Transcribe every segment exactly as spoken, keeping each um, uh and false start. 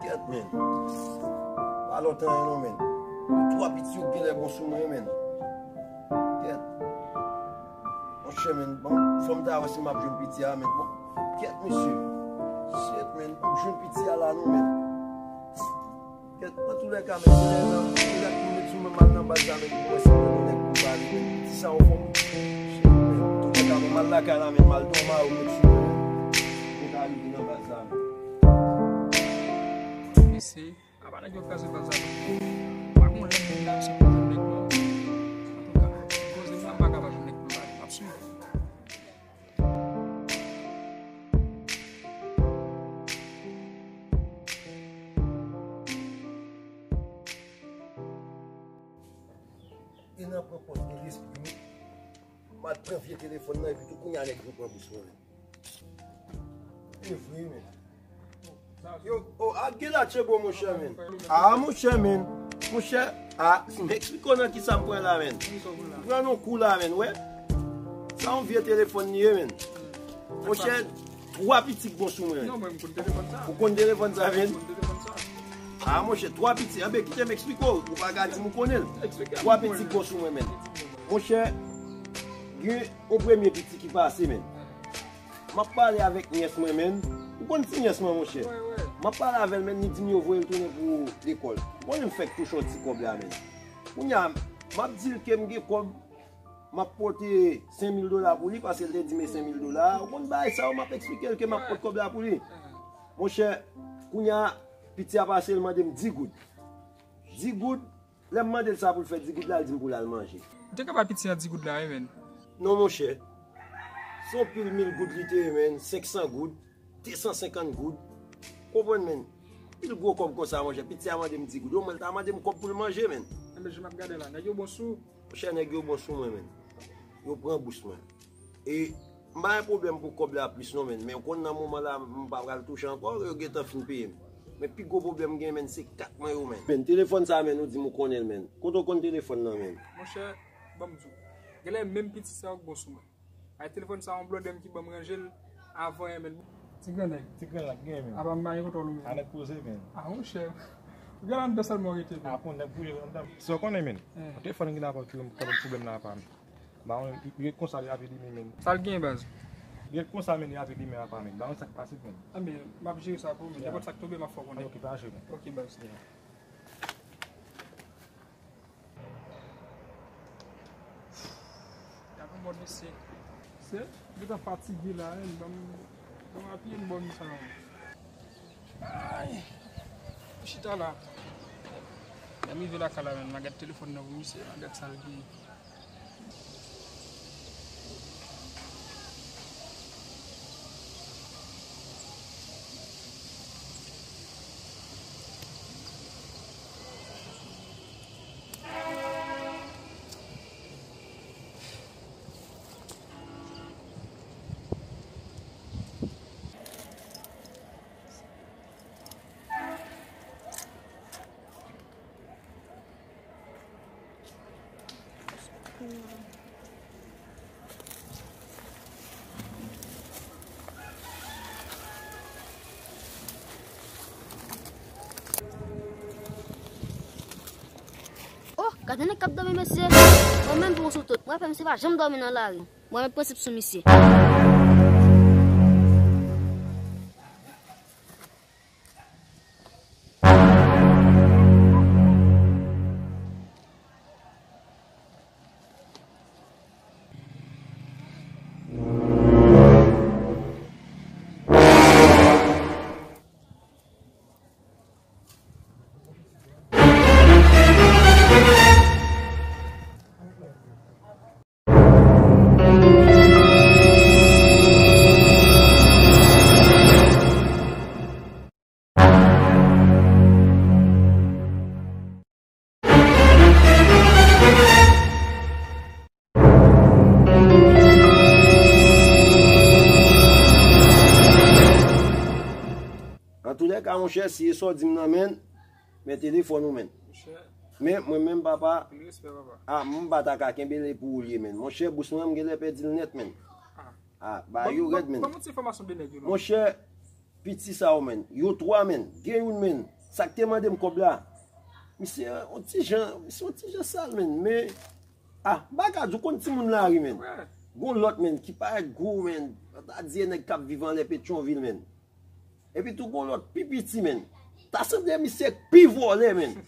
Kèt, men. Pa lontan, non, men. Twa piti yo genlè bon sou mwen, men. Kèt. Monchè, men, bon, fò m ta wè si m ap jwenn piti a, men. Bon, kèt, mesye. Shit, men, m ap jwenn piti a la, non, men. Kèt, antoulèka, men, genlè nan, genlè pou met sou mwen, m al nan baz la, men, pou wè si m jwenn yon nèg pou m pale, men. Piti sa, anfòm. Shit, men, antoulèka, men, m al lakay la, men, m al dòmi, met sou mwen, men. Pou m ka rive nan baz la, men. Mesye, apa nèg yo kraze baz la? Pa gon lè moun la se pou jwenn nèg non. Antouka, koze m la, m pa ka pa jwenn nèg pou m pale. M ap swiv. E nan pran pòz de lespri m, m al pran vye telefòn nan, epi tou kounye a nèg yo pran bous mwen menm. E vre, men. Yo, o, a, gen la tchebo, monchè, men. A, monchè, men. Monchè, a, m eksplike w nan kisa m pran la, men. M pran yon kou la, men, wè. Sa yon vye telefòn li ye, men. Monchè, twa piti k bon sou mwen. Non, mwen, m konn telefòn sa. Ou konn telefòn sa, men? M konn telefòn sa. A, monchè, twa piti. Anben, kite m eksplike w. Ou pa ka di m ou konnen l. Eksplike m. Twa piti k bon sou mwen, men. Monchè, gen yon premye piti ki pase, men. M ap pale avèk nyès mwen, men. Ou konn ti nyès mwen, monchè. Wi, wi. M ap pale avè l, men, li di m yo voye l tounen pou lekòl. Ou konnen m fèk touche yon ti kòb la, men. Kounye a, m ap di l ke m gen kòb, m ap pote senk mil dola pou li, paske l te di m e senk mil dola. Ou konn bagay sa yo, m ap eksplike l ke m ap pot kòb la pou li. Monchè, kounye a, piti a pase, l mande m dis goud. Dis goud, lè m mande l sa pou l fè dis goud la, l di m pou l al manje. Ou te ka bay piti a dis goud la, wi, men. Non, monchè. Se yon pil mil goud li te ye, men, senk san goud, de san senkant goud. Konprann, men. Pil gwo kòb konsa, monchè. Piti a mande m dis goud. Omwen, l ta mande m kòb pou l manje, men. Enben, jan m ap gade la, nèg yo bon sou. Monchè, nèg yo bon sou mwen, men. Yo pran bous mwen. E m pa gen pwoblèm pou kòb la plis non, men. Men ou konn nan moman la, m pa pral touche ankò, yo gentan fin peye m. Men pi gwo pwoblèm m gen, men, se kat mwen yo, men. Men, telefòn sa, men, ou di m ou konnen l, men. Kote w konn telefòn nan, men? Monchè, ban m di w. Genlè menm piti sa yo k bon sou mwen. Ay, telefòn sa, yon blòdè m ki ban m ranje l avan, men. Ti gran nèg. Ti gran nèg, gen, men. Apa m pa gen kontwòl ou, men. A nèg poze, men. A, monchè. Ou gen anndan sèlman w rete, men. A, pou nèg bouje anndan. Sa w konnen, men. Yon telefòn ki nan pòt yo, m pwoblèm nan apa, men. Ba, li ret konsa, li ap lime menm. Sa l gen, baz? Li ret konsa, men li ap lime apa, men. Ba, sa k pase, men. Anben, m ap jere sa pou ou, men. Nenpòt sa k tonbe, m ap fè w konnen. Ok, pa jere. Ok, baz. Gade yon mòd mesye. Se, li ta fatige la, men. Ban m, ban m apiye m bò m sa. Ay, m chita la. Lè m rive lakay la, men, m a gad telefòn nan pou misye, m a gad sa l gen. Oh, gade nèg k ap dòmi, mesye. Mwen menm pou m sou tout. Mwen fè misye pa janm dòmi nan lari. Mwen met prensip sou misye. Antoulèka, monchè, si e sa w di m nan, men, men telefòn ou, men. Monchè. Men, mwen menm, papa, anpil respè, papa. A, m pa ta ka kenbe l, e pou ou l ye, men. Monchè, bous mwen, m genlè pèdi l nèt, men. A. A, ba yo rèd, men. Ban m ti enfòmasyon de nèg yo, non. Monchè, Piti sa yo, menn. Yo twa, menn. Gen youn, menn. Sa k te mande m kòb la. Misye, yon ti jan, misye, yon ti jan sal, menn. Men, ah, bagay, ou konn timoun lari, menn. Gon lòt, menn, ki parèt gwo, menn. Sa ta di e nèg k ap viv anlè Petyonvil, menn. Epi tou gon lòt pi piti, menn. Ta sanble misye k pi vòlè, menn.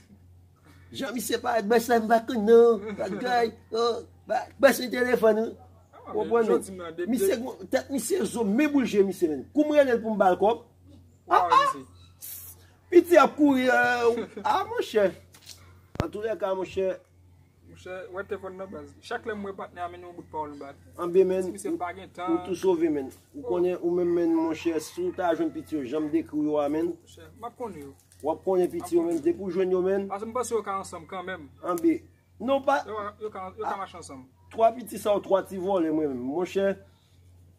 Jan misye parèt, bèch la m pa konn non. Bagay, oh, ba- bèch li telefòn, wi. Ou konprann, menn? Misye, tèt misye zo, men boul je misye, menn. Kou m rele l pou m ba l kòb. Ah, ah! Piti ap kouri, euh, ah, monchè. Antoulèka, monchè. Monchè, wè telefòn nan, baz. Chak lè m wè patnè a mennen yon bout pawòl, m ba l. Anben, menn, misye pa gen tan. Ou tou sove, menn. Ou konnen, ou menm, menn, monchè, si w ta jwenn piti yo, jan m dekri w yo a, menn. Monchè, m ap konnen yo. W ap konnen piti yo, menn, depi w jwenn yo, menn. Paske m panse yo ka ansanm kanmenm. Anben, non, pa. Yo ka, yo ka, yo ka mache ansanm. Twa piti sa yo, twa ti vòlè, mwen menm. Monchè,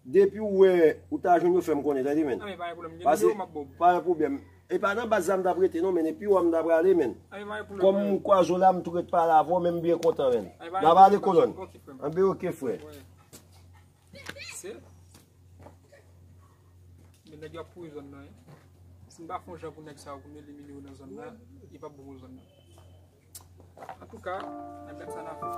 depi w wè, ou ta jwenn yo, fè m konnen, tande, menn. Anben, pa gen pwoblèm. Gen nimewo w m ap ba w. Pa gen pwoblèm. E pa nan baz la m t ap rete, non, menn. E pi w a m t ap prale, menn. Anben, pa gen pwoblèm. Kòm m kwaze w la, m tou ret pale avè w, men m byen kontan, menn. Anben, pa gen pwoblèm, kolòn. Ok, frè m. Anben, ok, frè. Wè. Se. Men nèg yo ap pouri zòn nan, wi. Si n pa fè yon jan pou nèg sa yo, pou n elimine yo nan zòn nan, li p ap bon pou zòn nan. Antouka, nèg sa n a fè.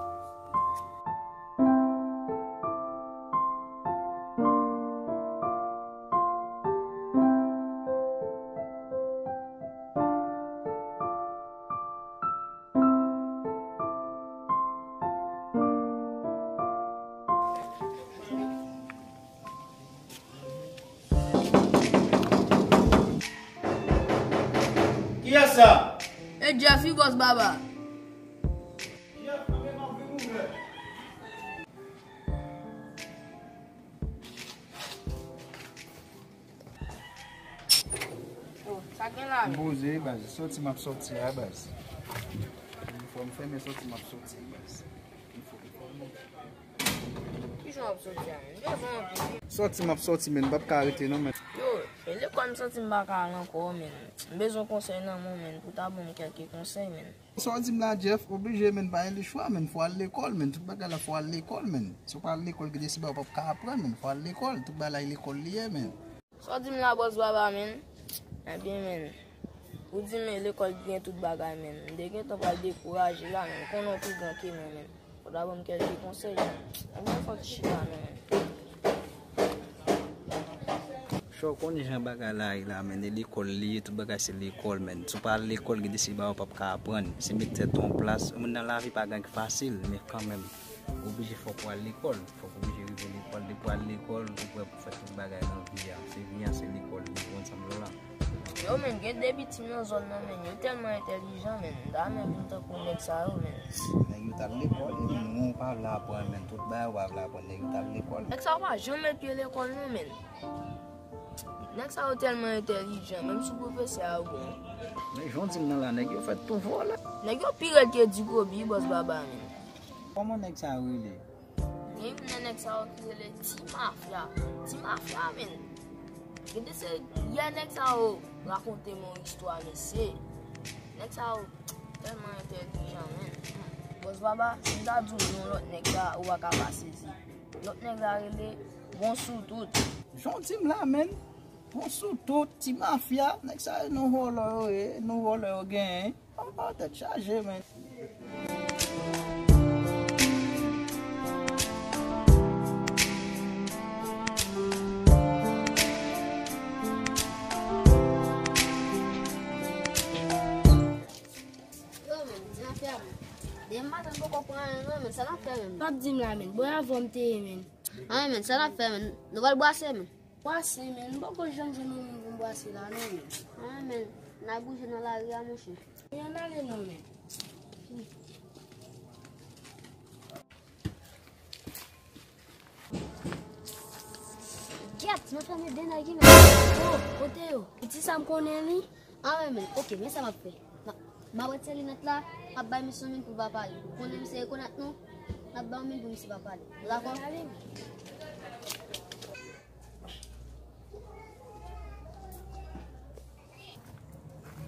Kiyès sa? E Jeff wi, bòs Baba. Jeff, antre, m ap vin ouvè. Oh, sa gen la, men? M poze, baz. Sòti m ap sòti a, baz. Fò m fèmen sòti m ap sòti, baz. Kijan w ap sòti a, men? M bezwen anpil. Sòti m ap sòti, men. M p ap ka rete, non, men. Yo, e lekòl m santi m pa ka al ankò, men. M bezwen konsèy nan men w, men. Pou ta ban m kèlke konsèy, men. Sa w di m la, Jeff, oblije, men, pa gen lechwa, men, fò al lekòl, men, tout bagay la fò al lekòl, men. Si w pa al lekòl, gen de bagay ou p ap ka aprann, men, fò al lekòl, tout bagay la e lekòl li ye, men. Sa w di m la, bòs Baba, men? Ebyen, men, ou di m lekòl gen tout bagay, men, m te gentan pral dekouraje la, men, konnen w pi gran ke mwen, men. Fò w ta ban m kèlke konsèy, men. Ebyen, fò w chita, men. Cho, w konnen jan bagay la ye la, men, e lekòl li ye, tout bagay se lekòl, men. Si w pa al lekòl, gen de se bagay ou p ap ka aprann. Se met tèt ou an plas. Moun nan lavi pa gen ki fasil, men kanmenm, oblije fòk ou al lekòl. Fòk ou oblije rive lekòl. Depi w al lekòl, ou prè pou fè tout bagay nan vi a. Se vi a, se lekòl li. Ou konn sa m di w la? Yo, men, gen de pitit nan zòn nan, men, yo tèlman entèlijan, men, m ta renmen vin tankou nèg sa yo, men. Nèg yo t al lekòl, men, nou pa vle aprann, men, tout bagay ou pa vle aprann, nèg yo t al lekòl. Nèg sa yo pa janm met pye lekòl, non, men. Nèg sa yo tèlman entèlijan, menm si pwofesè a bon. Men jan w di m nan la, nèg yo fèt tou vòlè. Nèg yo pi rèd ke Di Kobi, bòs Baba, men. Kòman nèg sa yo rele? Gen youn nan nèg sa yo ki rele Ti Mafya. Ti Mafya, men. Gen de se yè nèg sa yo rakonte m yon istwa, mesye. Nèg sa yo tèlman entèlijan, men. Bòs Baba, si m ta di w non lòt nèg la, ou pa ka pa sezi. Lòt nèg la rele Bon Sou Tout. Jan w di m la, men. Bon Sou Tout, Ti Mafya, nèg sa yo non vòlò yo ye, non vòlò yo genyen. Anba tèt chaje, men. Yo, men, di afè a, men. Demen maten, m poko pran anyen, non, men. Sa n ap fè, men? P ap di m la, men. Bon, avè w m te ye, men. Anyen, men. Sa n ap fè, men? Nou pral bwase, men. Bwase, men. M poko janm jwenn yon moun pou m bwase la, non, men. Anyen, men. N a bouje nan lari a, monchè. Anyen, n ale, non, men. Gyèt, nan fèmen de nèg, men. Oh, kote yo? Piti sa m konnen li. Anyen, men. Ok, men sa m ap fè. M ap, m ap retire linèt la, m ap bay misye yon min pou l pa pale. Ou konnen misye rekonèt nou, n ap bay yon min pou misye pa pale. Nou dakò?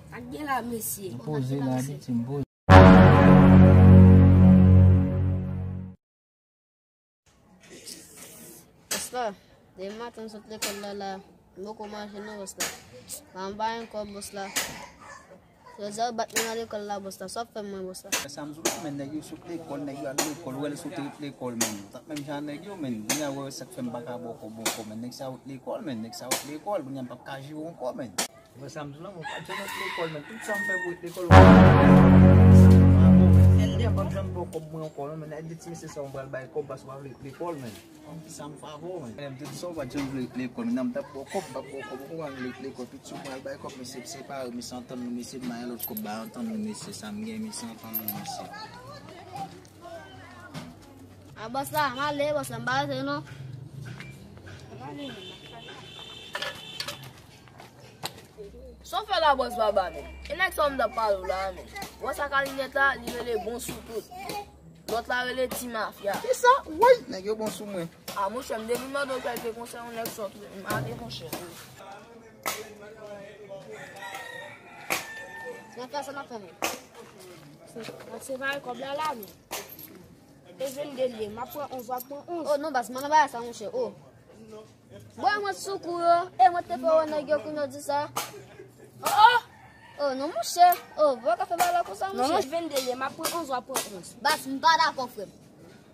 Sa k gen la, mesye? M poze la, piti, m poze. Bòs la, demen maten m sot lekòl la, la, M poko manje non, bòs la. Pa m pa gen kòb, bòs la. Jodi a, yo bat mwen nan lekòl la, bòs la. Sa w ap fè mwen, bòs la? Sa m di w la, men nèg yo sot lekòl, nèg yo al lekòl, ou wè l sot lekòl, men. Ou t ap menm jan nèg yo, men. Kounye a, ou wè sa k fè m pa ka ba w kòb ankò, men. Nèg sa yo t lekòl, men. Nèg sa yo t lekòl, kounye a, m p ap ka jere w ankò, men. Mwen, sa m di w la, mwen pa t janm ret lekòl, men. Tout sa m fè pou ret lekòl, mwen, m p ap janm ba w kòb mwen ankò, non, men. Nèg de ti mesye sa, mwen pral bay kòb, paske w pa vle ret lekòl, men. Kòm ki sa m fè avè w, men. Men, m te di sa, w pa t janm vle ret lekòl, men. Nan m t ap ba w kòb, m p ap ba w kòb, ou konprann, ret lekòl. Tout sa w pral bay kòb, mesye, separe, mesye, antann nou, mesye, m bay lòt kòb, bay antann nou, mesye, sa m gen, mesye, antann nou, mesye. A, bòs la, m ale, bòs la, m pa rete, non. Sa w fè la, bòs baba, men? E nèg sa w m t ap pale w la, men? Wè sa ka linèt la, li rele bon sou tout. Lòt la rele ti mafya. Kisa? Woy, nèg yo bon sou mwen. A, monchè, m depi mande w kèlke konsèy, yon nèg sòt, wi. M ale, monchè. N ap fè sa, n ap fè, men. Se, se pa kòb la, la, men. E venndeyèm, m ap pran onz, w ap pran onz. Oh, non, bas, m nan bagay sa, monchè. Oh. Bon, mwen sou kou yo. E mwen te fè wè nèg yo kounye a di sa. Oh, oh. Oh, non, monchè. Oh, ou pa ka fè bagay la konsa, monchè. Non, monchè, venndeyèm, m ap pran onz, w ap pran onz. Bas, m pa dakò, frè m.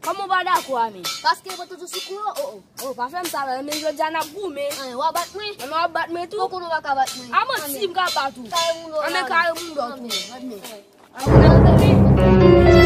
Kòman w pa dakò a, men? Paske mwen toujou sou kou yo. Oh, oh. Oh, pa fè m sa, men jodi a n ap goumen. An, w a bat mwen? An, w ap bat mwen tou. Poko nou pa ka bat mwen. A, manti, m ka bat ou. Kare moun dòt. An, men kare moun dòt. An, men, an, men.